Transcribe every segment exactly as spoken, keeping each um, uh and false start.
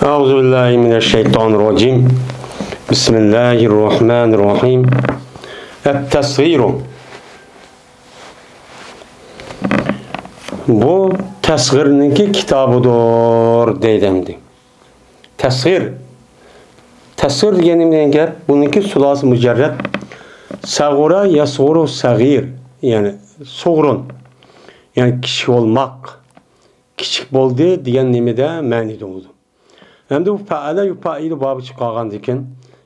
أعوذ بالله من الشيطان الرجيم. بسم الله الرحمن الرحيم. التصغير. بۇ تەسغىرنىڭكى كىتابىدۇر دەيدۇ ئەمدى. تەسغىر. تەسغىر دېگەن نېمە دېگەن گەپ؟ بۇنىڭكى سۇلاسى مۇجەررەت. سەغۇرە يەسغۇرۇ سەغىر. يەنى سۇغرۇن. يەنى كىچىك بولماق. كىچىك بولدى دېگەن نېمىدە مەنىدە بولىدۇ. ئەمدى بۇ پەئەلە يۇپەئىلۇ بابى چىقىپ قالغاندىكىن،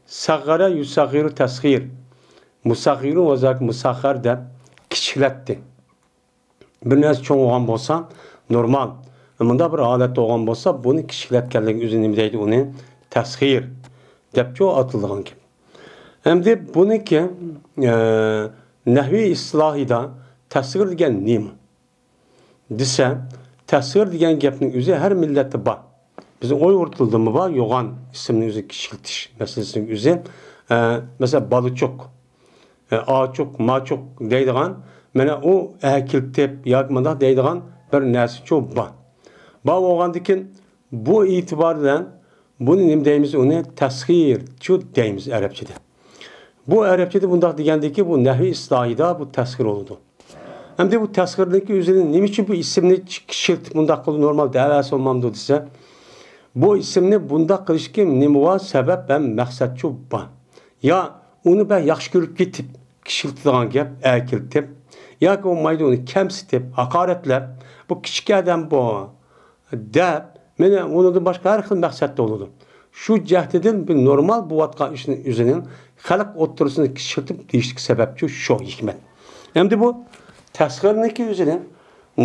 سەغغەرە يۇسەغغىرۇ تەسغىر، مۇسەغغىرۇ ۋە زاكى مۇسەغغەر دەپ كىچىكلەتتى. بىر نەرسە چوڭ بولغان بولسا، نورمال. مۇنداق بىر ھالەتتە بولغان بولسا، بۇنى كىچىكلەتكەنلىكى ئۆزى نېمە دەيدۇ؟ ئۇنى تەسغىر دەپچۇ ئاتىلىدىغان گەپ. ئەمدى بۇنىكى، ئە، نەھۋىي ئىستىلاھىدا تەسغىر دېگەن نېمە؟ دېسە، تەسغىر دېگەن گەپنىڭ ئۆزى ھەر مىللەتتە بار. بىزنىڭ ئۇيغۇر تىلىدىمۇ بار، يوغان ئىسىمنى ئۆزى كىچىكلىتىش مەسىلىسىنىڭ ئۆزى. ئە، مەسىلەن، بالىچۇق، ئە، ئاچۇق، ماچۇق دەيدىغان، مانا ئۇ ئەكىلتىپ ياكى مۇنداق دەيدىغان بىر نەرسىچۇ بار. بار بولغاندىكىن، بۇ ئېتىبار بىلەن بۇنى نېمە دەيمىز؟ ئۇنى تەسغىرچۇ دەيمىز ئەرەبچىدە. بۇ ئەرەبچىدە بۇنداق دېگەندىكى، بۇ نەھۋىي ئىستىلاھىدا بۇ تەسغىر بولىدۇ. ئەمدى بۇ تەسغىرنىڭكى ئۆزىنى نېمە ئۈچۈن بۇ ئىسىمنى كىچىكلىتىپ مۇنداق قىلدى، نورمال دەۋەرسە بولمامدۇ دېسە، بۇ ئىسىمنى بۇنداق قىلىشتىكى نېمە بار؟ سەۋەب ھەم مەقسەتچۇ بار. يا ئۇنى بەك ياخشى كۆرۈپ كېتىپ، كىچىكلىتىدىغان گەپ، ئەركىلىتىپ، ياكى بولمايدۇ ئۇنى كەمسىتىپ، ھاقارەتلەپ، بۇ كىچىك ئادەم بۇ، دەپ، مانا ئۇنىڭدىن باشقا ھەر خىل مەقسەتتە بولىدۇ. شۇ جەھەتتىن بىر نورمال بولۇۋاتقان ئىشنى ئۆزىنىڭ خەلق ئوتتۇرىسىنى كىچىكلىتىپ دېيىشلىك سەۋەبچۇ شۇ ھېكمەت. ئەمدى بۇ تەسغىرنىڭكى ئۆزىنى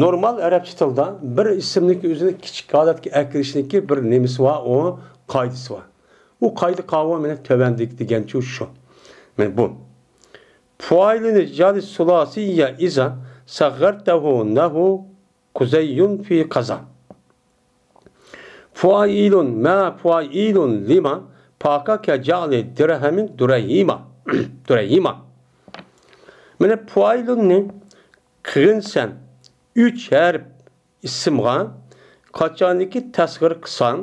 نورمال ئەرەبچە تىلدا بىر ئىسىمنىڭكى ئۆزىنى كىچىك ھالەتكە ئەكىرىشنىڭكى بىر نېمىسى بار، ئۇ قائىدىسى بار. ئۇ قائىدە قاۋۇ مانا تۆۋەندىكى دېگەنچۇ شۇ. مانا بۇ. فاعل جار ثلاثي إذا صغرته نحو قزي في قزا. فاعل ما فاعل لما فاك كجعل درهم دريهما. دريهما. مانا فاعلنى قىلغىنسەن ئۈچ ھەرپ ئىسىمغا، قاچانكى تەسغىر قىلساڭ،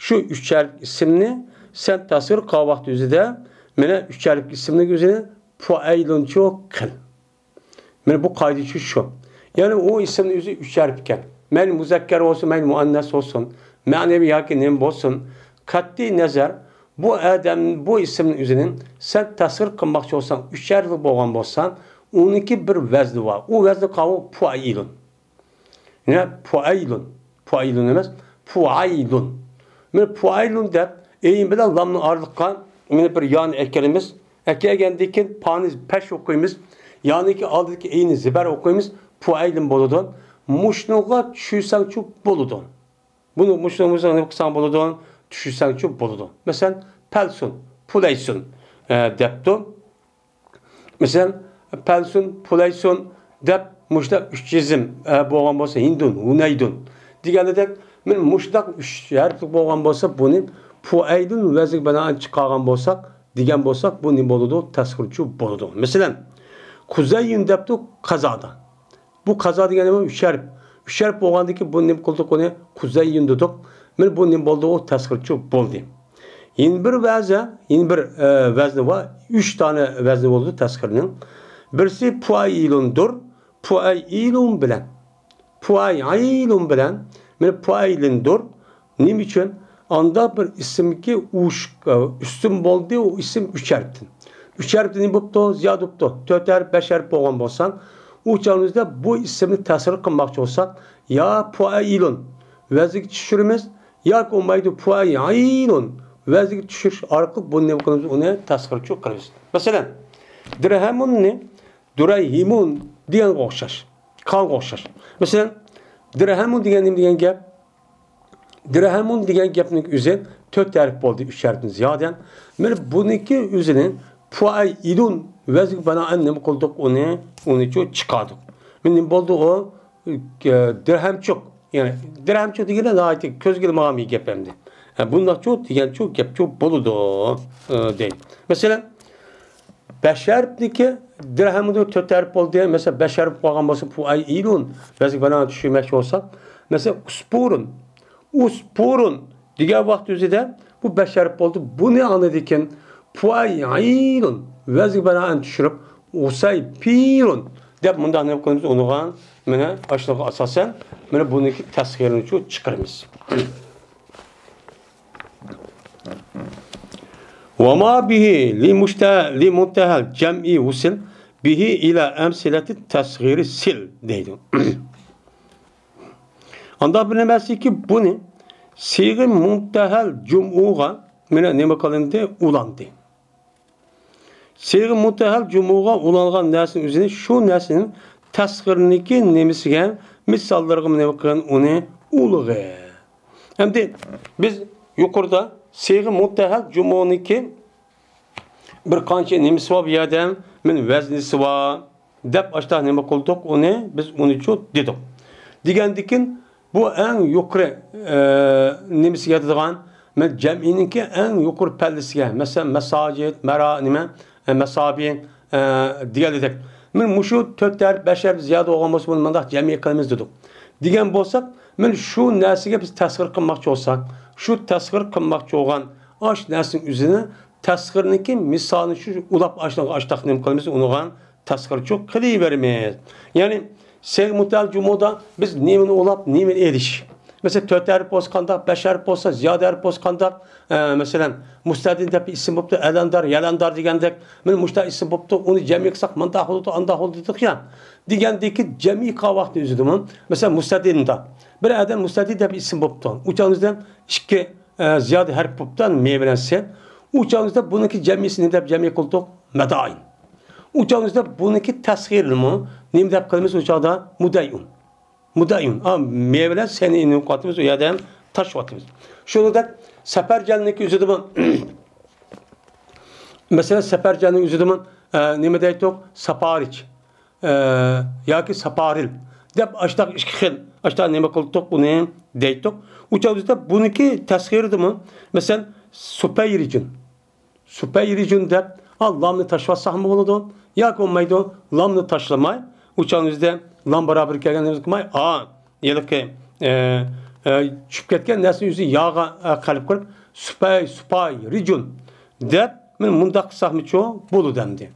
شۇ ئۈچ ھەرپ ئىسىمنى سەن تەسغىر قىلغان ۋاقىت ئۆزىدە، مانا ئۈچ ھەرپ ئىسىمنىڭ ئۆزىنى فاعلنچۇ قىل. مانا بۇ قائىدىچۇ شۇ. يەنى ئۇ ئىسىمنىڭ ئۆزى ئۈچ ھەرپ ئىكەن. مەيلى مۇزەككەر بولسۇن، مەيلى مۇئەننەس بولسۇن، مەنىۋى ياكى نېمە بولسۇن، قەتئىي نەزەر، بۇ ئادەم، بۇ ئىسىمنىڭ ئۆزىنى سەن تەسغىر قىلماقچى بولساڭ، ئۈچ ھەرپلىك بولغان بولسا، ئۇنىڭكى بىر ۋەزنى بار. ئۇ ۋەزنى قاۋۇ پۇئەيلۇن. يەنە پۇئەيلۇن. پۇئەيلۇن ئەمەس، پۇئەيلۇن. مانا پۇئەيلۇن دەپ، ئەين بىلەن لامنىڭ ئارىلىققا مانا بىر يانى ئەكىلىمىز. ئەكەلگەندىن كېيىن پانى پەش ئوقۇيمىز. يانىكى ئالدىدىكى ئەينى زىبەر ئوقۇيمىز. پۇئەيلۇن بولىدۇ. مۇشۇنىڭغا چۈشۈرسەڭچۇ بولىدۇ. بۇنى مۇشۇنىڭ، مۇشۇنىڭ نېمە قىلساڭ بولىدۇ، چۈشۈرسەڭچۇ بولىدۇ. مەسىلەن، پەلسۇن، پۇلەيسۇن، ئە، دەپتۇ. مەسىلەن، پەلسۇن، پۇلەيسۇن دەپ مۇشۇنداق ئۈچ يېزىم، ئە، بولغان بولسا، ھىندۇن، ھۇنەيدۇن دېگەندەك، مانا مۇشۇنداق ئۈچ ھەرپلىك بولغان بولسا، بۇنى پۇئەيلۇن ۋەزنىگە بىنائەن چىقارغان بولساق، دېگەن بولساق، بۇ نېمە بولىدۇ؟ تەسغىرچۇ بولىدۇ. مەسىلەن، قۇزەييۇن دەپتۇ قازادا. بۇ قازا دېگەن نېمە؟ ئۈچ ھەرپ. ئۈچ ھەرپ بولغاندىن كېيىن بۇنى نېمە قىلدۇق؟ ئۇنى قۇزەييۇن دېدۇق. مانا بۇ نېمە بولدى؟ ئۇ تەسغىرچۇ بولدى. يەنە بىر ۋەزە، يەنە بىر، ئە، ۋەزنى بار. ئۈچ دانە ۋەزنى بولىدۇ تەسغىرنىڭ. بىرسى پۇئەيلۇندۇر، پۇئەيلۇن بىلەن. پۇئەيلۇن بىلەن، مانا پۇئەيلۇندۇر. نېمە ئۈچۈن؟ ئاندا بىر ئىسىمكى ئۇش-، ئۈستۈن بولدى، ئۇ ئىسىم ئۈچ ھەرپتىن. ئۈچ ھەرپتىن نېمە بوپتۇ؟ زىيادە بوپتۇ. تۆت ھەرپ، بەش ھەرپ بولغان بولسا، ئۇ چاغىمىزدا بۇ ئىسىمنى تەسغىر قىلماقچى بولساق، يا پۇئەيلۇن ۋەزنىگە چۈشۈرىمىز، ياكى بولمايدۇ پۇئەيلۇن ۋەزنىگە چۈشۈرۈش ئارقىلىق بۇنى نېمە قىلىمىز؟ ئۇنى تەسغىرچۇ قىلىمىز. مەسىلەن، دىرھەمۇننى دۇرەيھىمۇن دېگەنگە ئوخشاش. قانغا ئوخشاش. مەسىلەن، دىرھەمۇن دېگەن نېمە دېگەن گەپ؟ دىرھەمۇن دېگەن گەپنىڭ ئۆزى تۆت ھەرپ بولدى، ئۈچ ھەرپتىن زىيادە. مانا بۇنىڭكى ئۆزىنى پۇئەيلۇن ۋەزنىگە بىنائەن نېمە قىلدۇق؟ ئۇنى، ئۇنىچۇ چىقاردۇق. مانا نېمە بولدى ئۇ؟ ئە، دىرھەمچۇق. يەنى دىرھەمچۇق دېگەندە ناھايىتى كۆزگە ئىلمىغان بىر گەپ ئەمدى. ئە، بۇنداقچۇ دېگەنچۇ گەپچۇ بولىدۇ، ئە، دەيدۇ. مەسىلەن، بەش ھەرپنىكى دىرھەمدە تۆت ھەرپ بولدى. مەسىلەن، بەش ھەرپ قالغان بولسا، پۇئەيلۇن ۋەزنىگە بىنائەن چۈشۈرمەكچى بولساق، مەسىلەن، ئۇسپۇرۇن. ئۇسپۇرۇن دېگەن ۋاقىت ئۆزىدە بۇ بەش ھەرپ بولدى. بۇنى ئاندىن كېيىن پۇئەيئىلۇن ۋەزنى بىنائەن چۈشۈرۈپ، غۇسەيپىرۇن دەپ مۇنداق نېمە قىلىمىز؟ ئۇنىڭغان مانا ئاشۇنىڭغا ئاساسەن مانا بۇنىڭكى تەسغىرىنى چىقىرىمىز. ۋەما بىھى لىمۇشتە-، لىمۇنتەھەل جەمئى ۋۇسىل بىھى ئىلە ئەمسىلەتى تەسغىرى سىل دەيدۇ. ئانداق بىر نېمەسىكى، بۇنى سىغە مۇنتەھەل جۇمۇغا مانا نېمە قىلىندى؟ ئۇلاندى. سىغە مۇنتەھەل جۇمۇغا ئۇلانغان نەرسىنىڭ ئۆزىنى شۇ نەرسىنىڭ تەسغىرىنىڭكى نېمىسىگە، مىساللىرىغا نېمە قىلغان؟ ئۇنى ئۇلىغى. ئەمدى بىز يۇقىرىدا سىغە مۇنتەھەل جۇمۇنىڭكى بىر قانچە نېمىسى بار بۇ يەردە؟ مانا ۋەزنىسى بار دەپ ئاشتا نېمە قىلدۇق؟ ئۇنى بىز ئۇنىچۇ دېدۇق. دېگەندىكىن بۇ ئەڭ يۇقىرى، ئە، نېمىسىگە ياتىدىغان؟ مانا جەمئىينىڭكى ئەڭ يۇقىرى پەللىسىگە، مەسىلەن، مەساجىد، مەرا-، نېمە، ئە، مەسابى، ئە، دېگەندەك. مانا مۇشۇ تۆت ھەرپ، بەش ھەرپ زىيادە بولغان بولسا، بۇنى مۇنداق جەمئىي قىلىمىز دېدۇق. دېگەن بولساق، مانا شۇ نەرسىگە بىز تەسغىر قىلماقچى بولساق، شۇ تەسغىر قىلماقچى بولغان ئاش نەرسىنىڭ ئۆزىنى تەسغىرنىڭكى مىسالىنى شۇ ئۇلاپ ئاشنىڭغا ئاشتاق نېمە قىلىمىز؟ ئۇنىغان تەسغىرچۇ قىلىۋېرىمىز. يەنى سىغە مۇنتەھەل جۇمۇدا بىز نېمىنى ئۇلاپ، نېمىنى ئېلىش؟ مەسىلەن، تۆت ھەرپ بولسا قانداق، بەش ھەرپ بولسا، زىيادە ھەرپ بولسا قانداق؟ ئە، مەسىلەن، مۇستەدىن دەپ ئىسىم بوپتۇ، ئەلاندار، يالاندار دېگەندەك. مانا مۇشتا ئىسىم بوپتۇ، ئۇنى جەمئىي قىلساق مۇنداق بولىدۇ، ئانداق بولىدۇ دېدۇق يا. دېگەندىكى جەمئىي قىلغان ۋاقتى ئۆزىدىمۇ، مەسىلەن، مۇستەدىندا. بىر ئادەم مۇستەدىن دەپ ئىسىم بوپتۇ. ئۇ چاغىمىزدا ئىككى، ئە، زىيادە ھەرپ بوپتۇ، مې بىلەن سې. ئۇ چاغىمىزدا بۇنىڭكى جەمئىيسىنى دەپ جەمئىي قىلدۇق، مەدائىن. ئۇ چاغدا بۇنىڭكى تەسغىرىنىمۇ نېمە دەپ قىلىمىز ئۇ چاغدا؟ مۇدەيئۇن. مۇدەيئۇن. ئا، مې بىلەن سېنى ئېنىق قاتىمىز، ئۇ يەردە ھەم تاشلىۋاتىمىز. شۇنىڭدەك سەپەرجەلنىڭكى ئۆزىدىمۇ، مەسىلەن، سەپەرجەلنىڭ ئۆزىدىمۇ، ئە، نېمە دەيتتۇق؟ ساپارىچ، ئە، ياكى ساپارىل دەپ ئاشتاق ئىككى خىل، ئاشتاق نېمە قىلدۇق، ئۇنى دەيتتۇق. ئۇ چاغدا بۇنىڭكى تەسغىرىدىمۇ، مەسىلەن، سۇپەيرىجۇن. سۇپەيرىجۇن دەپ، ئا، لامنى تاشلىۋاتساقمۇ بولىدۇ. ياكى بولمايدۇ، لامنى تاشلىماي، ئۇ چاغنىڭ ئۆزىدە لام بارابەر كەلگەن نېمىسى قىلماي، ئا، ھېلىقى، ئە، ئە، چۈشۈپ كەتكەن نەرسىنى ئۆزى ياغا، ئە، قەلب قىلىپ، سۇپەي، سۇپايرىجۇن دەپ، مانا مۇنداق قىلساقمۇچۇ بولىدۇ ئەمدى.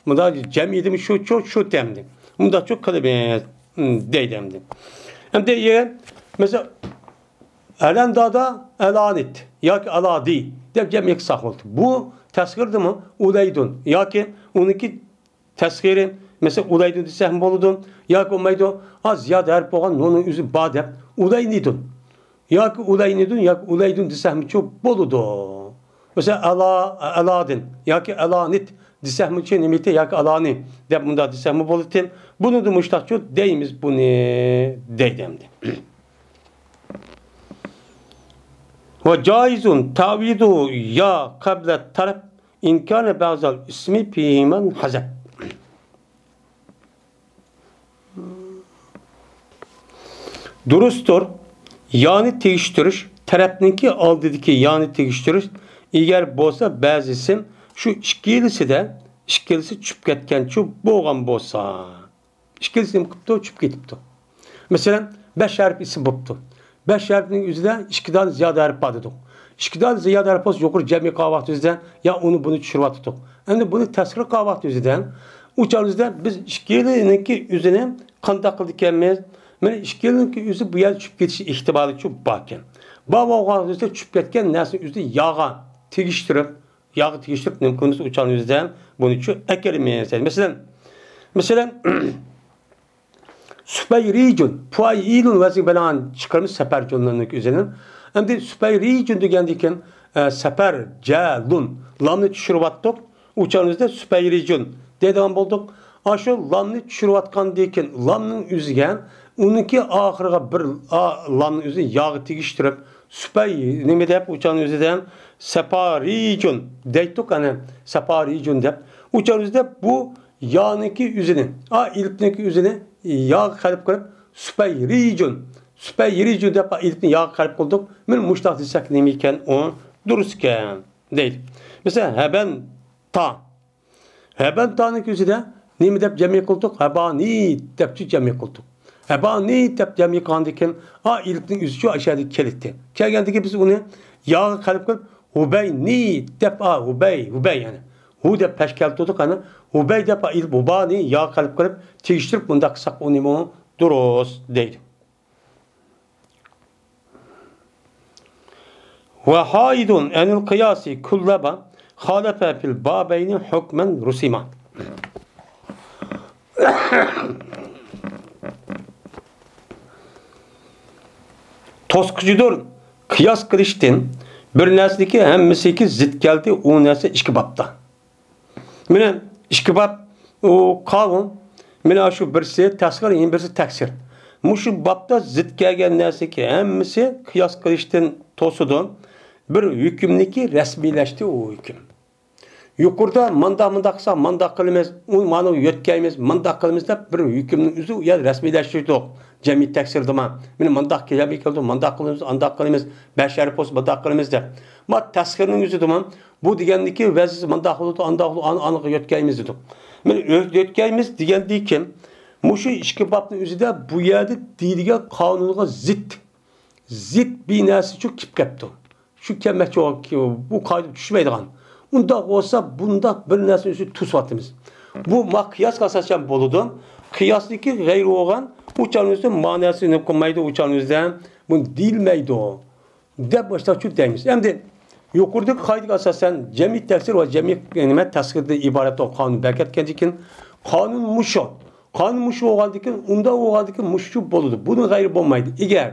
مۇنداق جەمئىيدىمۇ شۇچۇ، شۇ تەمدى. مۇنداقچۇ قىلىمىز، دەيدۇ ئەمدى. ئەمدى يەنە، مەسىلەن، ئەلەندادا ئەلانىت ياكى ئالادى دەپ جەمئىي قىلساق بولدى. بۇ تەسغىردىمۇ ئۇلەيدۇن ياكى ئۇنىڭكى تەسغىرى، مەسىلەن، ئۇلەيدۇن دېسەكمۇ بولىدۇ ياكى بولمايدۇ. ئا، زىيادە ھەرپ بولغان نۇننىڭ ئۆزى با دەپ ئۇلەينىدۇن ياكى ئۇلەينىدۇن ياكى ئۇلەيدۇن دېسەكمۇچۇ بولىدۇ. مەسىلەن، ئالا، ئالادىن ياكى ئالانىت دېسەكمۇچۇ نېمىتى ياكى ئالانى دەپ مۇنداق دېسەكمۇ بولىدۇ. بۇنىمۇ مۇشتاقچۇ دەيمىز بۇنى، دەيدۇ ئەمدى. ۋە جائىزۇن تەئۋىدۇ يا قەبلە تەرەپ ئىن كانە بەزەل ئىسمى فىھىمەن ھەزەپ. دۇرۇستۇر، يانى تېگىشتۈرۈش، تەرەپنىڭكى ئالدىدىكى يانى تېگىشتۈرۈش، ئەگەر بولسا بەزى ئىسىم شۇ ئىككىلىسىدە، ئىككىلىسى چۈشۈپ كەتكەنچۇ بولغان بولسا. ئىككىلىسى نېمە قىپتۇ؟ چۈشۈپ كېتىپتۇ. مەسىلەن، بەش ھەرپ ئىسىم بوپتۇ. بەش ھەرپنىڭ ئۆزىدە ئىككى دانە زىيادە ھەرپ بار دېدۇق. ئىككى دانە زىيادە ھەرپ بولسا يۇقىرى جەمئىي قىلغان ۋاقتىمىزدا يا ئۇنى بۇنى چۈشۈرۈۋاتىدۇق. ئەمدى بۇنى تەسغىر قىلغان ۋاقتىمىزدا ئۇ چاغىمىزدا بىز ئىككىلىنىڭكى ئۆزىنى قانداق قىلىدىكەنمىز؟ مانا ئىككىلىنىڭكى ئۆزى بۇ يەردە چۈشۈپ كېتىش ئېھتىمالىچۇ باركەن. بار بولغان ۋاقتىمىزدا چۈشۈپ كەتكەن نەرسىنىڭ ئۆزىنى ياغا تېگىشتۈرۈپ، ياغا تېگىشتۈرۈپ نېمە قىلىمىز؟ ئۇ چاغنىڭ ئۆزىدە بۇنى چۈ ئەكىرىمىز. مەسىلەن، مەسىلەن، سۇپەيرىجۇن، پۇئەيئىلۇن ۋەزنى بىلەن چىقىرىمىز سەپەرجۇنلارنىڭ ئۆزىنى. ئەمدى سۇپەيرىجۇن دېگەندىكىن، ئە، سەپەرجەلۇن، لامنى چۈشۈرۈۋاتتۇق. ئۇ چاغنىڭ ئۆزىدە سۇپەيرىجۇن دەيدىغان بولدۇق. ئاشۇ لامنى چۈشۈرۈۋاتقاندىن كېيىن لامنىڭ ئۆزىگە ئۇنىڭكى ئاخىرىغا بىر، ئا، لامنىڭ ئۆزىنى ياغا تېگىشتۈرۈپ، سۇپەي نېمە دەپ، ئۇ چاغنىڭ ئۆزىدە سەپارىجۇن دەيتتۇق، ئەنە، سەپارىجۇن دەپ. ئۇ چاغنىڭ ئۆزىدە بۇ يانىڭكى ئۆزىنى، ئا، ئېلىپنىڭكى ئۆزىنى ياغا قەلب قىلىپ، سۇپەيرىجۇن، سۇپەيرىجۇن دەپ ئېلىپنى ياغا قەلب قىلدۇق. مانا مۇشتاق دېسەك نېمە ئىكەن، ئۇ دۇرۇس ئىكەن، دەيدۇ. مەسىلەن، ھەبەن تا. ھەبەن تانىڭكى ئۆزىدە نېمە دەپ جەمئىي قىلدۇق؟ ھەبانىت دەپچۇ جەمئىي قىلدۇق. ئەبانى دەپ جەمئىي قىلغاندىن كېيىن، ئا ئېلىپنىڭ ئۆزىچۇ ئاشۇ يەردە كېلىتتى. كەلگەندىن كېيىن بىز ئۇنى ياغا قەلب قىلىپ، ھۇبەينى دەپ، ئا، ھۇبەي، ھۇبەي، يەنى ھۇ دەپ پەش كەلتۈردۇق، ئەنە ھۇبەي دەپ، ئا ئېلىپ ھۇبانى ياغا قەلب قىلىپ، تېگىشتۈرۈپ مۇنداق قىلساق ئۇنىمۇ دۇرۇس دەيدۇ. ۋە ھائىدۇن ئەنىل قىياسى كۇللەما خالەفە فىل بابەينى ھۆكمەن رۇسىما. توسقۇچىدۇر قىياس قىلىشتىن بىر نەرسىدىكى ھەممىسىگە زىت كەلدى، ئۇ نەرسە ئىككى بابتا. مانا ئىككى باب، ئۇ قاۋۇ. مانا شۇ بىرسى تەسغىر، يەنە بىرسى تەكسىر. مۇشۇ بابتا زىت كەلگەن نەرسىكى ھەممىسى قىياس قىلىشتىن توسىدۇ. بىر ھۆكۈمنىكى رەسمىيلەشتى ئۇ ھۆكۈم. يۇقىرىدا مانداق، مانداق قىلسا مانداق قىلىمىز، ئۇ مانا يۆتكەيمىز، مانداق قىلىمىز دەپ بىر ھۆكۈمنىڭ ئۆزى ئۇ يەردە رەسمىيلەشتۈردۇق. جەمئىي تەكسىردىما، مانا مانداق جەمئىي كېلىدۇ، مانداق قىلىمىز، ئانداق قىلىمىز، بەش ھەرپ بولسا مانداق قىلىمىز دەپ. ما تەسغىرنىڭ ئۆزىدىما، بۇ دېگەندىكى ۋەزىسى مانداق بولىدۇ، ئانداق بولىدۇ، ئانى، ئانىغا يۆتكەيمىز دېدۇق. مانا يۆ-، يۆتكەيمىز دېگەندىن كېيىن، مۇشۇ ئىككى بابنىڭ ئۆزىدە بۇ يەردە دېيىلگەن قانۇنغا زىت، زىت بىر نەرسە چۈشۈپ كەپتۇ. شۇ كەلمەكچى بولغانكى، بۇ قائىدە چۈشمەيدىغان. ئۇنداق بولسا، بۇنداق بىر نەرسىنى ئۆزى توسۇۋاتىمىز. بۇ ما قىياسقا ئاساسەن بولىدۇ. قىياسنىڭكى غەيرى بولغان، ئۇ چاغنىڭ ئۆزىدە ماناسى نېمە قىلمايدۇ، ئۇ چاغنىڭ ئۆزىدە بۇنى دېيىلمەيدۇ. دەپ مۇشۇنداق چۈشۈپ دەيمىز. ئەمدى يۇقىرىدىكى قائىدىگە ئاساسەن، جەمئىي تەكسىر ۋە جەمئىي نېمە تەسغىردىن ئىبارەت بولغان قانۇن بەركەتكەندىن كېيىن، قانۇن مۇشۇ. قانۇن مۇشۇ بولغاندىن كېيىن، ئۇنداق بولغاندىن كېيىن مۇشۇ بولىدۇ. بۇنىڭ غەيرى بولمايدۇ. ئەگەر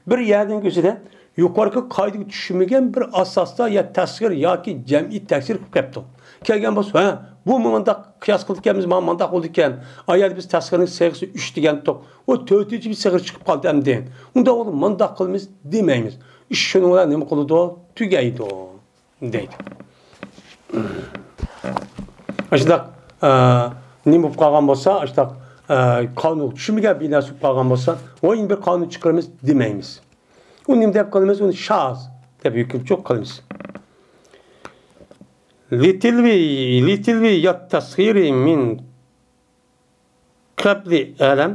بىر يەرنىڭ ئۆزىدە يۇقىرىقى قائىدىگە چۈشمىگەن بىر ئاساستا يا تەسغىر ياكى جەمئىي تەكسىر قىلىپ كەپتۇ. كەلگەن بولسا، ھە، بۇ مۇنداق قىياس قىلىدىكەنمىز، مانا مانداق بولىدىكەن. ئايەردە بىز تەسغىرنىڭ سىيغىسى ئۈچ دېگەنتۇق. ئۇ تۆتىنچى بىر سىيغا چىقىپ قالدى ئەمدى. ئۇنداق بولۇپ مانداق قىلىمىز دېمەيمىز. ئىش شۇنىڭ بىلەن نېمە قىلىدۇ؟ تۈگەيدۇ. دەيدۇ. ئاشۇنداق، ئە، نېمە بولۇپ قالغان بولسا، ئاشۇنداق، ئە، قانۇنغا چۈشمىگەن بىر نەرسە بولۇپ قالغان بولسا، ۋاي، يەنە بىر قانۇن چىقىرىمىز دېمەيمىز. ئۇ نېمە دەپ قالىمىز؟ ئۇنى شاز دەپ ھۆكۈم چوق قىلىمىز. لىتىلۋى، لىتىلۋى يات تەسغىرى مىن قەبلى ئەلەم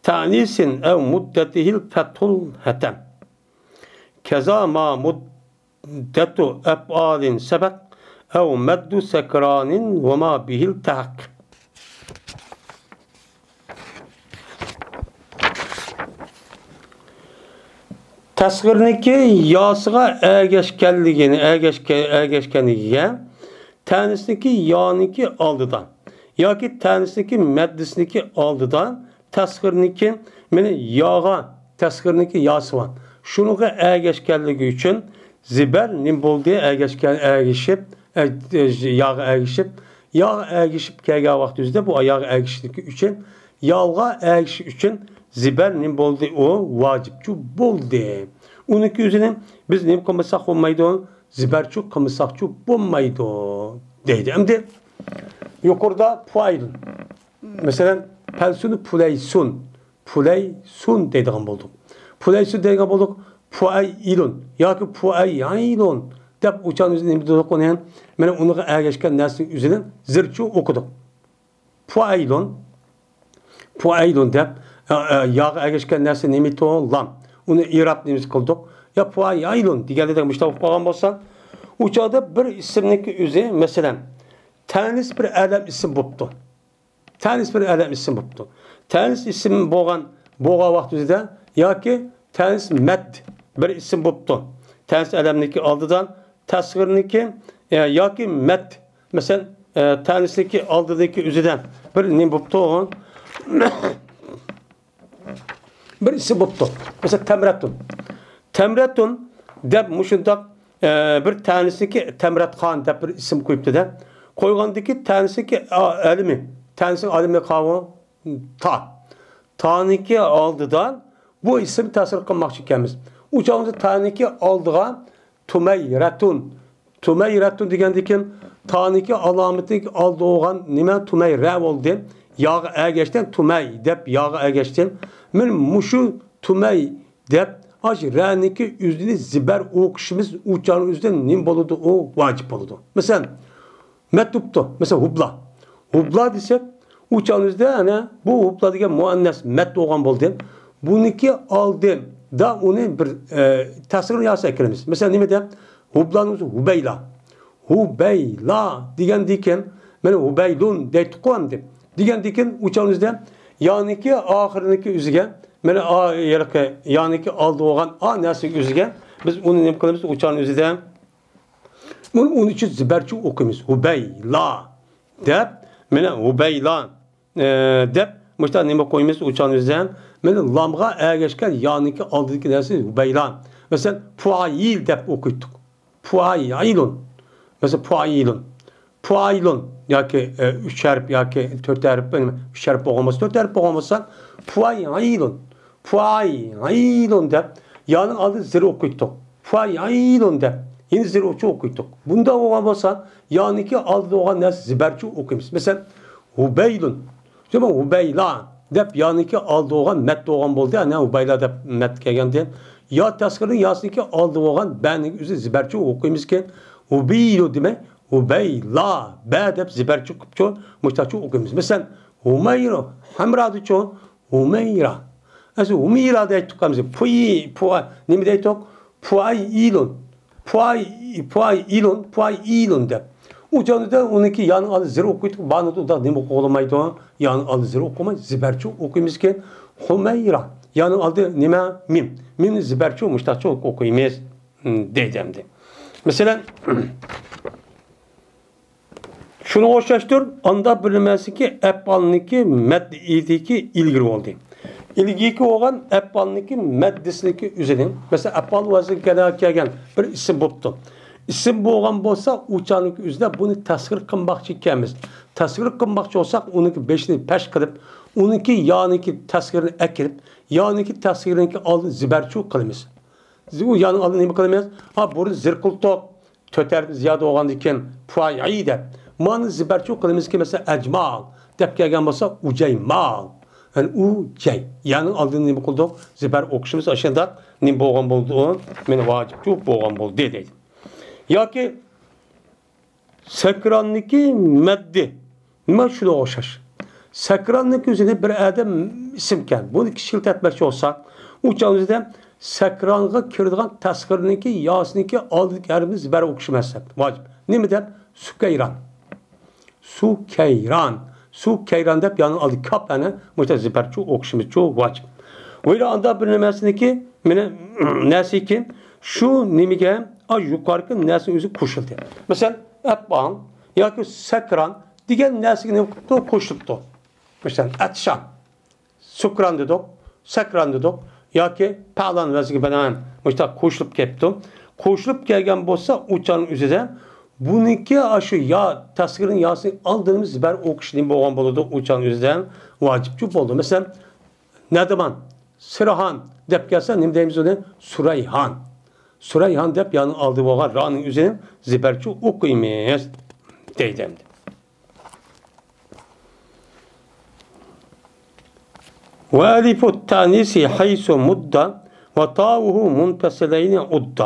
تەنىسىن ئەۋ مۇددەتىھىل فەتھۇل ھەتەم. كەزا ما مۇددەتۇ ئەپئالىن سەبەق ئەۋ مەددۇ سەكرانىن ۋە ما بىھىل تەھەق. تەسغىرنىڭكى ياسىغا ئەگەشكەنلىكىنى، ئەگەشكە-، ئەگەشكەنلىكىگە تەنىسنىڭكى يانىڭكى ئالدىدا ياكى تەنىسنىڭكى مەددىسىنىڭكى ئالدىدا تەسغىرنىڭكى، مانا ياغا، تەسغىرنىڭكى ياسى بار. شۇنىڭغا ئەگەشكەنلىكى ئۈچۈن زىبەر نېمە بولدى؟ ئەگەشكەن، ئەگىشىپ، ئە، ياغا ئەگىشىپ، ياغا ئەگىشىپ كەلگەن ۋاقتىمىزدا بۇ ياغا ئەگىشىشلىكى ئۈچۈن، يالغا ئەگىشىش ئۈچۈن زىبەر نېمە بولدى؟ ئۇ ۋاجىپچۇ بولدى. ئۇنىڭكى ئۆزىنى بىز نېمە قىلمىساق بولمايدۇ؟ زىبەرچۇ قىلمىساقچۇ بولمايدۇ دەيدۇ. ئەمدى يۇقىرىدا پۇئايلۇن. مەسىلەن، پەلسۇنى پۇلەيسۇن. پۇلەيسۇن دەيدىغان بولدۇق. پۇلەيسۇن دەيدىغان بولدۇق. پۇئەيلۇن ياكى پۇئەيئەيلۇن دەپ ئۇچان ئۆزى نېمە دېدۇق ئۇنى؟ مانا ئۇنىڭغا ئەگەشكەن نەرسىنىڭ ئۆزىنى زىرچۇ ئوقۇدۇق. پۇئەيلۇن. پۇئەيلۇن دەپ، ئە، ئە، ياغا ئەگەشكەن نەرسە نېمىتۇ؟ لام. ئۇنى ئىراب نېمىسى قىلدۇق؟ يا پۇئەيئەيلۇن دېگەندە مۇشۇنداق بولۇپ قالغان بولسا، ئۇ چاغدا بىر ئىسىمنىڭكى ئۆزى، مەسىلەن، تەنىس بىر ئەلەم ئىسىم بوپتۇ. تەنىس بىر ئەلەم ئىسىم بوپتۇ. تەنىس ئىسىم بولغان، بولغان ۋاقتىمىزدا ياكى تەنىس مەد بىر ئىسىم بوپتۇ. تەنىس ئەلەمنىڭكى ئالدىدا تەسغىرنىڭكى، ئە، ياكى مەد، مەسىلەن، ئە، تەنىسنىڭكى ئالدىدىكى ئۆزىدە بىر نېمە بوپتۇ؟ بىر ئىسىم بوپتۇ. مەسىلەن، تەمرەتۇن. تەمرەتۇن دەپ مۇشۇنداق، ئە، بىر تەنىسنىڭكى تەمرەتخان دەپ بىر ئىسىم قويۇپتۇ-دە. قويغاندىكى تەنىسنىڭكى، ئا، ئەلىمى. تەنىسنىڭ ئەلىمى قاۋۇ؟ تا. تانىڭكى ئالدىدا بۇ ئىسىم تەسىر قىلماقچى ئىكەنمىز. ئۇ چاغدا تانىڭكى ئالدىغا تۇمەيرەتۇن. تۇمەيرەتۇن دېگەندىكىن، تانىڭكى ئالامىتىنىڭ ئالدى بولغان نېمە؟ تۇمەيرە بولدى. ياغا ئەگەشتى، تۇمەي دەپ ياغا ئەگەشتى. مانا مۇشۇ تۇمەي دەپ، ئاش رەنىڭكى ئۆزىنى زىبەر ئوقۇشىمىز ئۇچان ئۆزىدىن نېمە بولىدۇ؟ ئۇ ۋاجىپ بولىدۇ. مەسىلەن، مەت بوپتۇ. مەسىلەن، ھۇبلا. ھۇبلا دېسەك، ئۇچان ئۆزىدە، ئەنە، بۇ ھۇبلا دېگەن مۇئەننەس مەت بولغان بولدى. بۇنىڭكى ئالدىدا ئۇنى بىر، ئە، تەسغىر ياساپ كىرىمىز. مەسىلەن، نېمە دەپ؟ ھۇبلانىڭ ئۆزى ھۇبەيلا. ھۇبەيلا دېگەندىكىن، مانا ھۇبەيلۇن دەيتتۇققۇ ئەمدى. دېگەندىكىن، ئۇ چاغنىڭ ئۆزىدە يانىكى ئاخىرىنىڭكى ئۆزىگە، مانا ئا-، ھېلىقى يانىكى ئالدى بولغان ئا نەرسىنىڭ ئۆزىگە بىز ئۇنى نېمە قىلىمىز؟ ئۇ چاغنىڭ ئۆزىدە بۇنى ئۇنىڭ ئۈچۈن زىبەرچۇ ئوقۇيمىز. ھۇبەيلا دەپ، مانا ھۇبەيلا، ئە، دەپ مۇشۇنداق نېمە قويىمىز؟ ئۇ چاغنىڭ ئۆزىدە مانا لامغا ئەگەشكەن يانىكى ئالدىدىكى نەرسە ھۇبەيلا. مەسىلەن، پۇئايىل دەپ ئوقۇيتتۇق. پۇئايىلۇن. مەسىلەن، پۇئايىلۇن. پۇئايلۇن ياكى، ئە، ئۈچ ھەرپ ياكى تۆت ھەرپ، ئۈچ ھەرپ بولغان بولسا، تۆت ھەرپ بولغان بولسا، پۇئايلۇن. پۇئايلۇن دەپ يانىڭ ئالدىدا زىر ئوقۇيتتۇق. پۇئايلۇن دەپ يەنە زىر ئوقۇيتتۇق. بۇنداق بولغان بولسا، يانىكى ئالدىدا بولغان نەرسە زىبەرچۇ ئوقۇيمىز. مەسىلەن، ھۇبەيلۇن. شۇڭا ھۇبەيلا دەپ يانىكى ئالدى بولغان مەد بولغان بولدى. ئەنە ھۇبەيلا دەپ مەد كەلگەندىن. يا تەسغىرنىڭ ياسىنىڭكى ئالدى بولغان بەنىڭ ئۆزى زىبەرچۇ ئوقۇيمىزكەن. ھۇبىيلۇ دېمەي، ھۇبەيلا. بە دەپ زىبەرچۇ قىپچۇ، مۇشتاقچۇ ئوقۇيمىز. مەسىلەن، ھۇمەيرۇ، ھەمرادىچۇ، ھۇمەيرا. ئەسلى ھۇمىرا دەيتتۇق ئەمىسە. پۇي، پۇ، نېمە دەيتتۇق؟ پۇئايئىلۇن. پۇئاي، پۇئايئىلۇن، پۇئايئىلۇن دەپ. ئۇ جانىدا ئۇنىڭكى يانىڭ ئالدى زىر ئوقۇيتتۇق. بانىدا ئۇنداق نېمە قوغلىمايدۇ؟ يانىڭ ئالدى زىر ئوقۇماي، زىبەرچۇ ئوقۇيمىزكەن. خۇمەيرا. يانىڭ ئالدى نېمە؟ مىم. مىمنى زىبەرچۇ، مۇشتاقچۇ ئوقۇيمىز. ھىم، دەيدۇ ئەمدى. مەسىلەن، شۇنىڭغا ئوخشاشتۇر، ئاندا بىر نېمەسىكى ئەپئالنىكى مەددىدىكى ئىلگىرى بولدى. ئىلگىرىكى بولغان ئەپئالنىكى مەددىسىنىكى ئۆزىنىڭ، مەسىلەن، ئەپئال ۋەزنىگە كەلگەن بىر ئىسىم بوپتۇ. ئىسىم بولغان بولسا، ئۇ چاغنىڭكى ئۆزىدە بۇنى تەسغىر قىلماقچى ئىكەنمىز. تەسغىر قىلماقچى بولساق، ئۇنىڭكى بېشىنى پەش قىلىپ، ئۇنىڭكى يانىكى تەسغىرىنى ئەكىرىپ، يانىكى تەسغىرىنىڭكى ئالدىنى زىبەرچۇ قىلىمىز. ئۇ يانىڭ ئالدىنى نېمە قىلىمىز؟ ھا، بۇرۇن زىر قىلدۇق. تۆت ھەرپ زىيادە بولغاندىن كېيىن پۇئاي دەپ. مانا زىبەرچۇ قىلىمىزكى، مەسىلەن، ئەجمال دەپ كەلگەن بولسا، ئۇجەيمال. يەنى ئۇجەي. يەنى ئالدىن نېمە قىلدۇق؟ زىبەر ئوقۇشىمىز ئاشۇنداق نېمە بولغان بولدى؟ مانا ۋاجىپچۇ بولغان بولدى دەيدۇ. ياكى سەكراننىكى مەددى. نېمە شۇنىڭغا ئوخشاش. سەكراننىڭ ئۆزىنى بىر ئادەم ئىسىمكەن. بۇنى كىشىلىك ئەتمەكچى بولساق، ئۇ چاغ ئۆزىدە سەكرانغا كىرىدىغان تەسغىرنىڭكى ياسىنىڭكى ئالدىدىكى ھەرپنى زىبەر ئوقۇشى مەسەل. ۋاجىپ. نېمە دەپ؟ سۇكەيران. سۇكەيران. سۇكەيران دەپ يانىڭ ئالدى كاپ ئەنە مۇشتا زىبەرچۇ ئوقۇشىمىزچۇ ۋاجىپ. ۋەيرا ئاندا بىر نېمەسىنىكى، مېنى نەسىكى شۇ نېمىگە، ئا، يۇقارقى نەسىنىڭ ئۆزى قوشۇلدى. مەسىلەن، ئەپئان ياكى سەكران دېگەن نەرسىگە نېمە قىپتۇ؟ قوشۇلۇپتۇ. مەسىلەن، ئەتشان. سۇكران دېدۇق، سەكران دېدۇق ياكى پەلان ۋەزنىگە بىنائەن مۇشۇنداق قوشۇلۇپ كەپتۇ. قوشۇلۇپ كەلگەن بولسا، ئۇ چاغنىڭ ئۆزىدە بۇنىڭكى ئاشۇ يا تەسغىرنىڭ ياسىنىڭ ئالدىنى بىز زىبەر ئوقۇش نېمە بولغان بولىدۇ؟ ئۇ چاغنىڭ ئۆزىدە ۋاجىپچۇ بولىدۇ. مەسىلەن، نەدىمان، سىرھان دەپ كەلسە، نېمە دەيمىز ئۇنى؟ سۇرەيھان. سۇرەيھان دەپ يانىڭ ئالدى بولغان رانىڭ ئۆزىنى زىبەرچۇ ئوقۇيمىز دەيدۇ ئەمدى. وألف التأنيث حيث مد وتاؤه منفصلين عد.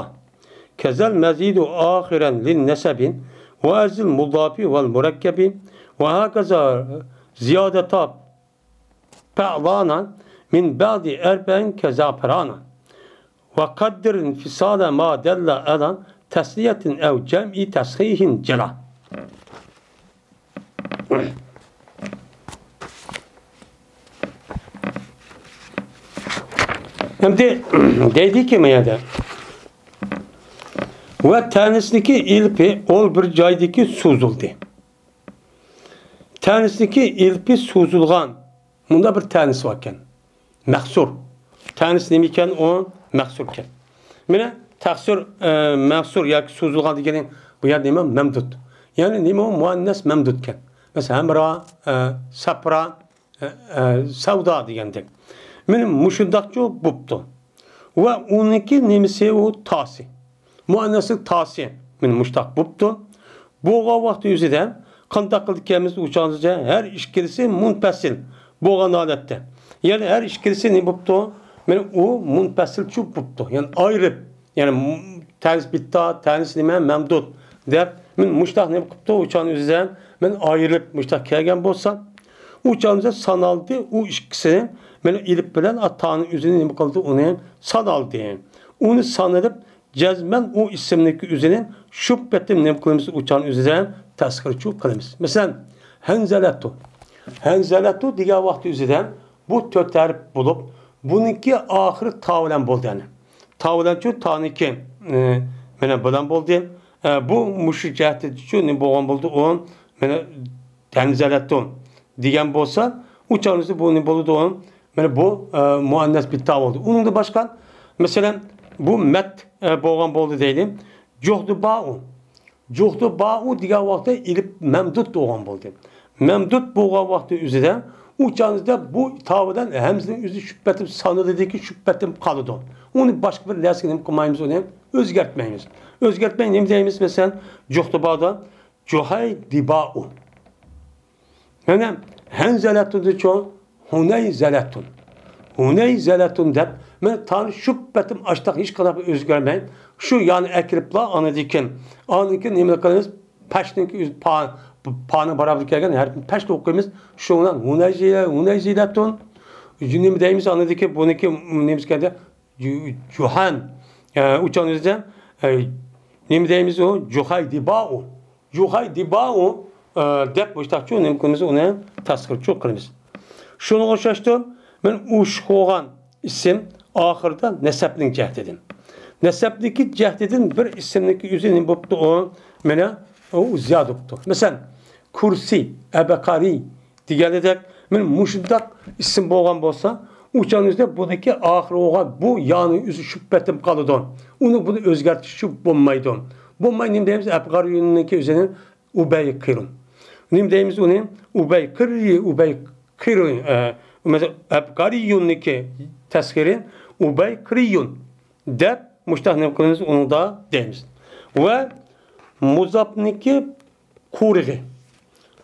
كذا المزيد آخرا للنسب وأزل المضاف والمركب. وهكذا زيادتا فعلانا من بعد أربع كزعفرانا. وقدر انفصال ما دل على تثنية أو جمع تصحيح جلا. ئەمدى دەيدىكى، ما يەردە ۋە تەنىسنىكى ئېلىپى ئول بىر جايدىكى سوزۇلدى. تەنىسنىكى ئېلىپى سوزۇلغان مۇنداق بىر تەنىس باركەن. مەخسۇر. تەنىس نېمە ئىكەن؟ ئۇ مەخسۇركەن. مانا تەخسۇر، ئە، مەخسۇر ياكى سوزۇلغان دېگىنى بۇ يەردە نېمە؟ مەمدۇت. يەنى نېمە؟ ئۇ مۇئەننەس مەمدۇتكەن. مەسىلەن، ھەمرا، ئە، سەپرا، ئە، ئە، سەۋدا دېگەندەك. مانا مۇشۇنداقچۇ بوپتۇ. ۋە ئۇنىڭكى نېمىسى ئۇ؟ تاسى. مۇئەننەسلىك تاسى. مانا مۇشتاق بوپتۇ. بولغان ۋاقتى ئۆزىدە قانداق قىلدى ئىكەنمىز ئۇ چاغدىچە؟ ھەر ئىككىلىسى مۇنپەسىل بولغان ھالەتتە. يەنى ھەر ئىككىلىسى نېمە بوپتۇ؟ مانا ئۇ مۇنپەسىلچۇ بوپتۇ. يەنى ئايرىپ. يەنى م-، تەنىس بىتتا، تەنىس نېمە؟ مەمدۇت دەپ، مانا مۇشتاق نېمە قىپتۇ؟ ئۇ چاغنىڭ ئۆزىدە مانا ئايرىپ مۇشتاق كەلگەن بولسا، ئۇ چاغدا سانالدى، ئۇ ئىككىسىنى، مانا ئېلىپ بىلەن تانىڭ ئۆزىنى نېمە قىلدى؟ ئۇنى سانالدى. ئۇنى سانىلىپ، جەزمەن ئۇ ئىسىمنىڭكى ئۆزىنى شۇ پېتىم نېمە قىلىمىز؟ ئۇ چاغنىڭ ئۆزىدە تەسخىرچۇ قىلىمىز. مەسىلەن، ھەنزەلەتۇ. ھەنزەلەتۇ دېگەن ۋاقىت ئۆزىدە بۇ تۆت ھەرپ بولۇپ، بۇنىڭكى ئاخىرى تا بىلەن بولدى، يەنى. تا بىلەنچۇ، تانىڭكى، ئى، مانا بىلەن بولدى. ئە، بۇ مۇشۇ جەھەتتىچۇ نېمە بولغان بولدى؟ ئۇ، مانا، ھەنزەلەتۇ دېگەن بولسا، ئۇ چاغدا بۇ نېمە بولىدۇ؟ مانا بۇ، ئە، مۇئەننەس بىتا بولدى. ئۇنىڭدىن باشقا، مەسىلەن، بۇ مەت، ئە، بولغان بولدى دەيلى. جۇھدۇبائۇ. جۇھدۇبائۇ دېگەن ۋاقىتتا ئېلىپ مەمدۇت بولغان بولدى. مەمدۇت بولغان ۋاقتى ئۆزىدە، ئۇ چاغدا بۇ تا بىلەن ھەمزىنىڭ ئۆزى شۇ پېتىم سانىلىدىكى شۇ پېتىم قالىدۇ. ئۇنى باشقا بىر نەرسىگە نېمە قىلمايمىز، ئۇنى ئۆزگەرتمەيمىز. ئۆزگەرتمەي نېمە دەيمىز؟ مەسىلەن، جۇھدۇبادا جۇھەيدىبائۇ. مانا ھەنزەلەتۇندىچۇ، ھۇنەيزەلەتۇن. ھۇنەيزەلەتۇن دەپ، مانا تانى شۇ پېتىم ئاشتاق ھېچقانداق بىر ئۆزگەرمەي، شۇ يانى ئەكىرىپلا ئاندىن كېيىن، ئاندىن كېيىن نېمە قىلىمىز؟ پەشنىڭكى ئۆزى پا-، پانىڭ باراۋىرىگە كەلگەن ھەرپنى پەشلا ئوقۇيمىز. شۇنىڭ بىلەن ھۇنەيزە-، ھۇنەيزەلەتۇن. نېمە دەيمىز؟ ئاندىن كېيىن بۇنىڭكى نېمىسى كەلدى؟ جۇ-، جۇھان. ئە، ئۇچان ئۆزىدە، ئە، نېمە دەيمىز ئۇ؟ جۇخايدىبائۇ. جۇخايدىبائۇ، ئە، دەپ مۇشتاقچۇ نېمە قىلىمىز؟ ئۇنى تەسخىرچۇ قىلىمىز. شۇنىڭغا ئوخشاشتۇر، مەن ئۇشۇق بولغان ئىسىم ئاخىرىدا نەسەبنىڭ جەھىتىدىن. نەسەبنىڭكى جەھىتىدىن بىر ئىسىمنىڭكى ئۆزى نېمە بوپتۇ ئۇ؟ مانا ئۇ زىيادە بوپتۇ. مەسىلەن، كۇرسى، ئەبقارى، دېگەنىدەك، مانا مۇشۇنداق ئىسىم بولغان بولسا، ئۇ چاغنىڭ ئۆزىدە بۇنىڭكى ئاخىرى بولغان بۇ يانىڭ ئۆزى شۇ پېتىم قالىدۇ. ئۇنى بۇنى ئۆزگەرتىش بولمايدۇ. بولماي نېمە دەيمىز؟ ئەبقارىيۇننىڭكى ئۆزىنى ئۇبەيقىرۇن. نېمە دەيمىز ئۇنى؟ ئۇبەيقىرى، ئۇبەيقىرۇن. ئە، مەسىلەن، ئەبقارىيۇننىڭكى تەسخىرى ئۇبەيقىرىيۇن دەپ مۇشتاق نېمە قىلىمىز؟ ئۇنىڭدا دەيمىز. ۋە مۇزاپنىڭكى قورۇقى.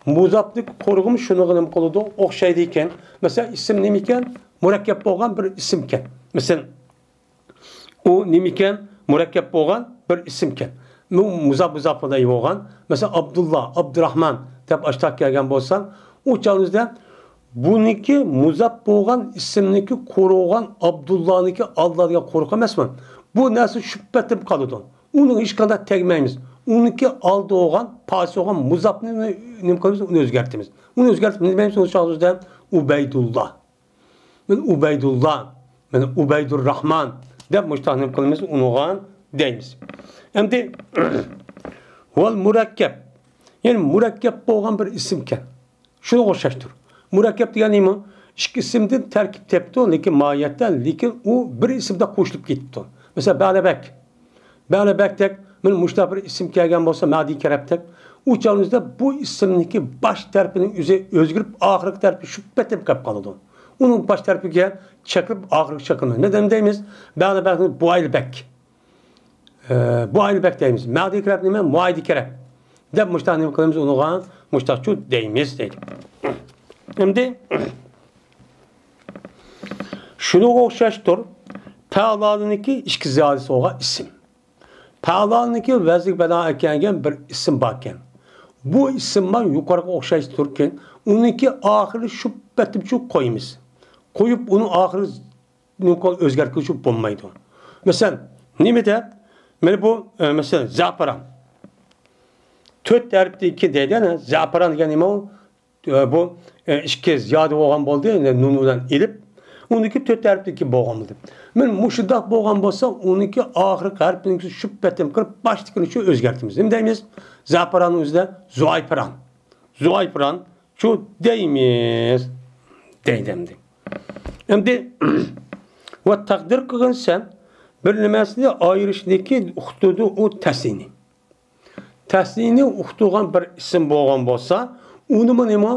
مۇزاپنىڭ قورۇقىمۇ شۇنىڭغا نېمە قىلىدۇ؟ ئوخشايدىكەن. مەسىلەن، ئىسىم نېمىكەن؟ مۇرەككەپ بولغان بىر ئىسىمكەن. مەسىلەن، ئۇ نېمىكەن؟ مۇرەككەپ بولغان بىر ئىسىمكەن. مۇ-، مۇزاپ مۇزاپىلەي بولغان. مەسىلەن، ئابدۇللا، ئابدۇراخمان دەپ ئاشتاق كەلگەن بولسا، ئۇ چاغىمىزدا بۇنىڭكى مۇزاپ بولغان ئىسىمنىڭكى قورۇغان ئابدۇللانىڭكى ئاللا دېگەن قورۇق ئەمەسمۇ؟ بۇ نەرسە شۇ پېتىم قالىدۇ. ئۇنىڭ ھېچقانداق تەگمەيمىز. ئۇنىڭكى ئالدى بولغان، پاسى بولغان مۇزاپنى نېمە قىلىمىز؟ ئۇنى ئۆزگەرتىمىز. ئۇنى ئۆزگەرتىپ نېمە دەيمىز؟ ئۇنىڭ چاغىمىزدا ئۇبەيدۇللا. مەن ئۇبەيدۇللا، مەن ئۇبەيدۇرراھمان دەپ مۇشتاق نېمە قىلىمىز؟ ئۇنىڭغا دەيمىز. ئەمدى ۋەل مۇرەككەپ، يەنى مۇرەككەپ بولغان بىر ئىسىمكەن. شۇنىڭغا ئوخشاشتۇر. مۇرەككەپ دېگەن نېمە؟ ئىككى ئىسىمدىن تەركىب تېپىپتۇ، لېكىن ماھىيەتتە، لېكىن ئۇ بىر ئىسىمدە قوشۇلۇپ كېتىپتۇ. مەسىلەن، بەلەبەك. بەلەبەكتەك، مانا مۇشۇنداق بىر ئىسىم كەلگەن بولسا، مەدى كەرەپتەك، ئۇ چاغىمىزدا بۇ ئىسىمنىڭكى باش تەرىپىنىڭ ئۆزى ئۆزگىرىپ، ئاخىرقى تەرىپى شۇ پېتىم قېلىپ قالىدۇ. ئۇنىڭ باش تەرىپىگە چېقىلىپ، ئاخىرقى چېقىلمايدۇ. نېمە دەيمىز؟ بەلەبەكنى بۇئايلىبەك. ئە، بۇئايلىبەك دەيمىز. مەدى كەرەپ نېمە؟ مۇئايدى كەرەپ. دەپ مۇشۇنداق نېمە قىلىمىز؟ ئۇنىڭغا مۇشۇنداقچۇ دەيمىز دەيدۇ. ئەمدى شۇنىڭغا ئوخشاشتۇر. پەئلانىڭكى ئىككى زىيادىسى بولغان ئىسىم. پەئلانىڭكى ۋەزنىگە بىنائەن كەلگەن بىر ئىسىم باركەن. بۇ ئىسىم بار يۇقىرىقىغا ئوخشاشتۇركەن. ئۇنىڭكى ئاخىرى شۇ پېتىمچۇ قويىمىز. قويۇپ ئۇنىڭ ئاخىرى نېمە قىل-، ئۆزگەرتكۈچى بولمايدۇ. مەسىلەن، نېمىدە؟ مانا بۇ، ئە، مەسىلەن، زەپىران. تۆت ھەرپتىن كېيىن دەيدۇ، يەنى زەپىران دېگەن نېمە ئۇ؟ ئە، بۇ، ئە، ئىككى زىيادە بولغان بولدى، يەنى نۇن بىلەن ئېلىپ. ئۇنىڭكى تۆت ھەرپتىن كېيىن بولغان بولدى. مانا مۇشۇنداق بولغان بولسا، ئۇنىڭكى ئاخىرقى ھەرپىنىڭكى شۇ پېتىم قىلىپ، باشتىكىنى شۇ ئۆزگەرتىمىز. نېمە دەيمىز؟ زەپىراننىڭ ئۆزىدە زۇئايپىران. زۇئايپىران. شۇ دەيمىز. دەيدۇ ئەمدى. ئەمدى ۋە تەقدىر قىلغىن سەن بىر نېمەسىنى ئايرىشنىكى ئۇقتۇرىدۇ ئۇ تەسنىينى. تەسنىينى ئۇقتۇرغان بىر ئىسىم بولغان بولسا، ئۇنىمۇ نېمە؟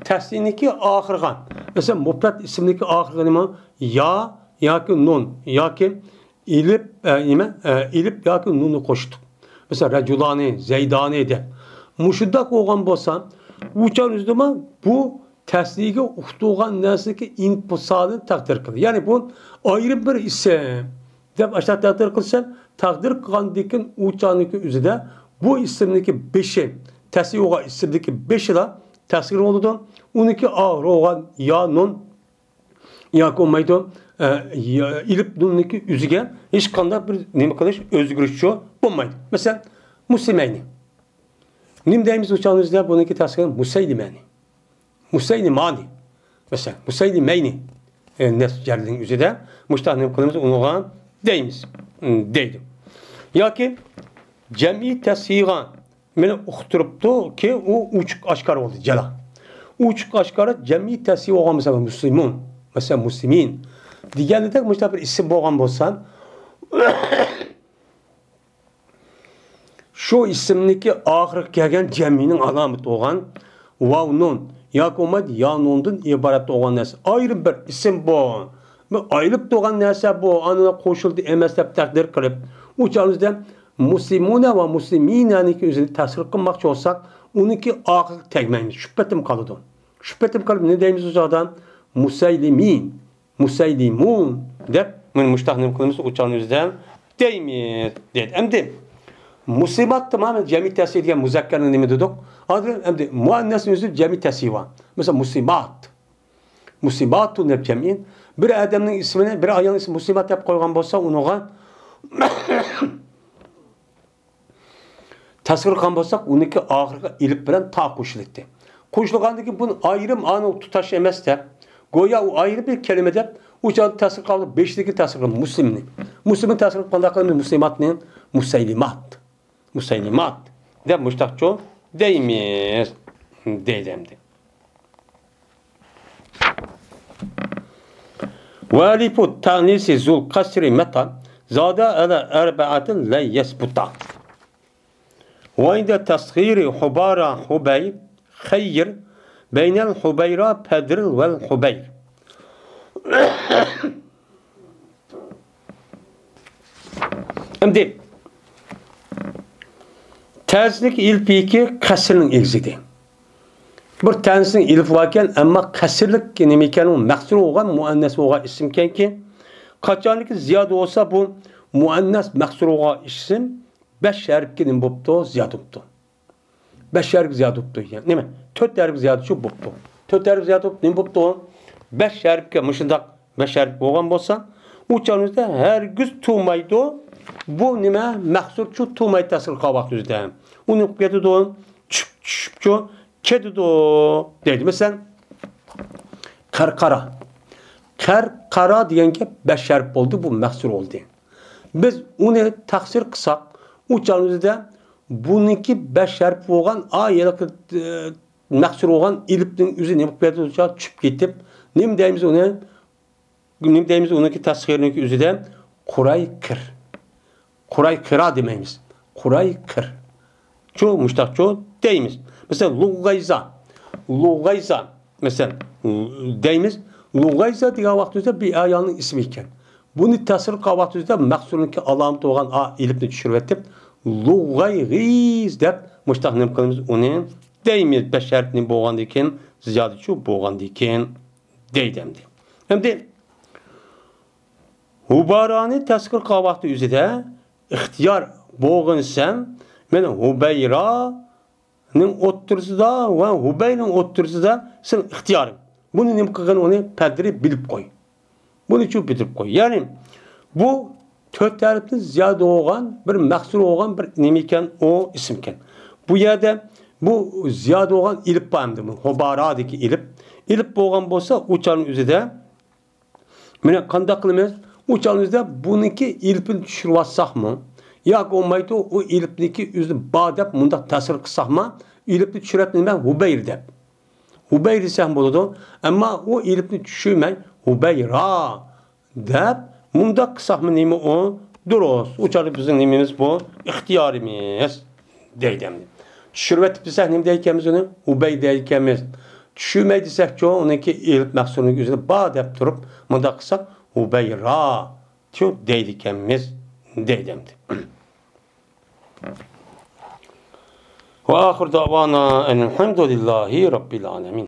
تەسنىينىكى ئاخىرىغا. مەسىلەن، مۇپرەت ئىسىمنىكى ئاخىرىغا نېمە؟ يا ياكى نۇن ياكى ئېلىپ، ئە، نېمە، ئە، ئېلىپ ياكى نۇننى قوشتۇق. مەسىلەن، رەجۇلانى، زەيدانى دەپ. مۇشۇنداق بولغان بولسا، ئۇ چاغ ئۆزىدىمۇ بۇ تەسنىيگە ئۇقتۇرغان نەرسىدىكى ئىنپىسالنى تەقدىر قىلدى. يەنى بۇ ئايرىم بىر ئىسىم دەپ ئاشۇنداق تەقدىر قىلسا، تەقدىر قىلغاندىن كېيىن ئۇ چاغنىڭكى ئۆزىدە بۇ ئىسىمنىڭكى بېشى، تەسنىيە بولغان ئىسىمدىكى بېشىلا تەسخىر بولىدۇ. ئۇنىڭكى ئاخىرى بولغان يا نۇن ياكى بولمايدۇ، ئە، يا، ئېلىپ نۇننىڭكى ئۆزىگە ھېچقانداق بىر نېمە قىلىش، ئۆزگىرىش بولمايدۇ. مەسىلەن، مۇسلىمەينى. نېمە دەيمىز ئۇ چاغنىڭ ئۆزىدە بۇنىڭكى تەسكىنى؟ مۇسەيلىمەنى. مۇسەيلىمانى. مەسىلەن، مۇسەيلىمەينى. ئە، نەسب جەرلىنىڭ ئۆزىدە مۇشۇنداق نېمە قىلىمىز، ئۇنىڭغا دەيمىز، دەيدۇ. ياكى جەمئىي تەسغىرغا مېنى ئۇقتۇرۇپتۇكى، ئۇ ئوچۇق ئاشكارا بولدى، جالا. ئوچۇق ئاشكارا جەمئىي تەسغىر بولغان، مەسىلەن، مۇسلىمۇن، مەسىلەن، مۇسلىمىن دېگەندەك مۇشۇنداق بىر ئىسىم بولغان بولسا، شۇ ئىسىمنىڭكى ئاخىرىغا كەلگەن جەمئىينىڭ ئالامىتى بولغان ۋاۋ نۇن ياكى بولمايدۇ يا نۇندىن ئىبارەت بولغان نەرسە ئايرىم بىر ئىسىم بۇ. بىر ئايرىلىپ تۇرغان نەرسە بۇ، ئاندىن قوشۇلدى ئەمەس دەپ تەقدىر قىلىپ، ئۇ چاغىمىزدا مۇسلىمۇنە ۋە مۇسلىمىنەنىڭكى ئۆزىنى تەسغىر قىلماقچى بولساق، ئۇنىڭكى ئاخىرىغا تەگمەيمىز، شۇ پېتىم قالىدۇ. شۇ پېتىم قالىپ نېمە دەيمىز ئۇ چاغدا؟ مۇسەيلىمىن، مۇسەيلىمۇن دەپ، مانا مۇشۇنداق نېمە قىلىمىز، ئۇ چاغنىڭ ئۆزىدە دەيمىز، دېدى. ئەمدى مۇسلىمات تامامەن جەمئىي تەسغىر دېگەن مۇزەككەرنى نېمە دېدۇق؟ ھازىر ئەمدى مۇئەننەسنىڭ ئۆزى جەمئىي تەسغىر بار. مەسىلەن، مۇسلىمات. مۇسلىماتۇن دەپ جەمئىي. بىر ئادەمنىڭ ئىسمىنى، بىر ئايالنىڭ ئىسمىنى مۇسلىمات دەپ قويغان بولسا، ئۇنىڭغا تەسغىر قىلغان بولساق، ئۇنىڭكى ئاخىرىغا ئېلىپ بىلەن تا قوشۇلاتتى. قوشۇلغاندىن كېيىن بۇنى ئايرىم، ئانىڭ تۇتاش ئەمەس دەپ، گويا ئۇ ئايرىم بىر كەلىمە دەپ، ئۇ چاغدا تەسغىر قىلغان، بېشىدىكى تەسغىر قىلغان مۇسلىمنى. مۇسلىمنى تەسغىر قىلغاندا قىلىمىز مۇسلىماتنى، مۇسەيلىمات. مۇسەيلىمات دەپ مۇشتاقچۇ دەيمىز، دەيدۇ ئەمدى. وألف التأنيث ذو القصر متى زاد على أربعة لن يثبتا. وعند تصغير حبارى حبير خير بين الحبيرى فدر والحبير. ئەمدى تەنىسنىڭكى ئېلىپى كى قەسرنىڭ ئېگىزى ئىدى. بىر تەنىسنىڭ ئېلىپى باركەن، ئەمما قەسرلىك نېمە ئىكەن، ئۇ مەقسۇر بولغان، مۇئەننەس بولغان ئىسىم ئىكەنكى، قاچانكى زىيادە بولسا، بۇ مۇئەننەس مەقسۇر بولغان ئىسىم بەش ھەرپكە نېمە بوپتۇ؟ زىيادە بوپتۇ. بەش ھەرپكە زىيادە بوپتۇ. يەنى نېمە؟ تۆت ھەرپكە زىيادە شۇ بوپتۇ. تۆت ھەرپكە زىيادە بوپتۇ. نېمە بوپتۇ؟ بەش ھەرپكە مۇشۇنداق بەش ھەرپ بولغان بولسا، ئۇ چاغنىڭ ئۆزىدە ھەرگىز تۇرمايدۇ. بۇ نېمە؟ مەقسۇر شۇ تۇرماي تەسغىر قىلغان ۋاقتى ئۆزىدە. ئۇ نېمە قىلىپ كېتىدۇ؟ چۈشۈپ، چۈشۈپچۇ كېتىدۇ دەيدۇ. مەسىلەن، قەرقارا. قەرقارا دېگەن گەپ بەش ھەرپ بولدى، بۇ مەقسۇر بولدى. بىز ئۇنى تەقسىر قىلساق، ئۇ چاغنىڭ ئۆزىدە بۇنىڭكى بەش ھەرپ بولغان، ئا، ھېلىقى، ئە، مەقسۇر بولغان ئېلىپنىڭ ئۆزى نېمە قىلىپ كېتىدۇ؟ چۈشۈپ كېتىپ، نېمە دەيمىز ئۇنى؟ نېمە دەيمىز ئۇنىڭكى تەسغىرنىڭكى ئۆزىدە؟ قۇراي قىر. قۇراي قىرا دېمەيمىز. قۇراي قىر. چۇ، مۇشتاقچۇ دەيمىز. مەسىلەن، لۇغايزا. لۇغايزا. مەسىلەن، دەيمىز. لۇغايزا دېگەن ۋاقتىمىزدا بىر ئايالنىڭ ئىسمى ئىكەن. بۇنى تەسغىر قىلغان ۋاقتىمىزدا مەقسۇرنىڭكى ئالامىتى بولغان ئا ئېلىپنى چۈشۈرۈۋېتىپ، لۇغايغىز دەپ مۇشتاق نېمە قىلىمىز؟ ئۇنى دەيمىز. بەش ھەرپ نېمە بولغاندىن كېيىن، زىيادىچۇ بولغاندىن كېيىن دەيدۇ ئەمدى. ئەمدى ھۇبارانى تەسغىر قىلغان ۋاقتى ئۆزىدە ئىختىيار بولغىنىسەن، مەن ھۇبەيرانىڭ ئوتتۇرىسىدا ۋە ھۇبەيرنىڭ ئوتتۇرىسىدا سېنىڭ ئىختىيارىڭ. بۇنى نېمە قىلغىن، ئۇنى پەدرى بىلىپ قوي. بۇنىچۇ بىلىپ قوي. يەنى بۇ تۆت ھەرپتىن زىيادە بولغان بىر مەقسۇر بولغان بىر نېمە ئىكەن، ئۇ ئىسىم ئىكەن. بۇ يەردە بۇ زىيادە بولغان ئېلىپ بار ئەمدى، بۇ ھۇبارادىكى ئېلىپ. ئېلىپ بولغان بولسا، ئۇ چاغنىڭ ئۆزىدە مانا قانداق قىلىمىز؟ ئۇ چاغنىڭ ئۆزىدە بۇنىڭكى ئېلىپىنى چۈشۈرۈۋاتساقمۇ ياكى بولمايدۇ، ئۇ ئېلىپنىڭكى ئۆزىنى بار دەپ مۇنداق تەسغىر قىلساقمۇ، ئېلىپنى چۈشۈرەتتى نېمە؟ ھۇبەير دەپ. ھۇبەير دېسەم بولىدۇ، ئەمما ئۇ ئېلىپنى چۈشۈرمەي، ھۇبەيرا دەپ مۇنداق قىلساقمۇ نېمە ئۇ؟ دۇرۇس. ئۇ چاغدا بىزنىڭ نېمىمىز بۇ؟ ئىختىيارىمىز. دەيدۇ ئەمدى. چۈشۈرۈۋېتىپ دېسەك، نېمە دەيدىكەنمىز ئۇنى؟ ھۇبەي دەيدىكەنمىز. چۈشۈرمەي دېسەكچۇ، ئۇنىڭكى ئېلىپ مەقسۇرنىڭ ئۆزىنى بار دەپ تۇرۇپ، مۇنداق قىلساق، ھۇبەيرا چۇ دەيدىكەنمىز، دەيدۇ ئەمدى. وآخر دعوانا أن الحمد لله رب العالمين.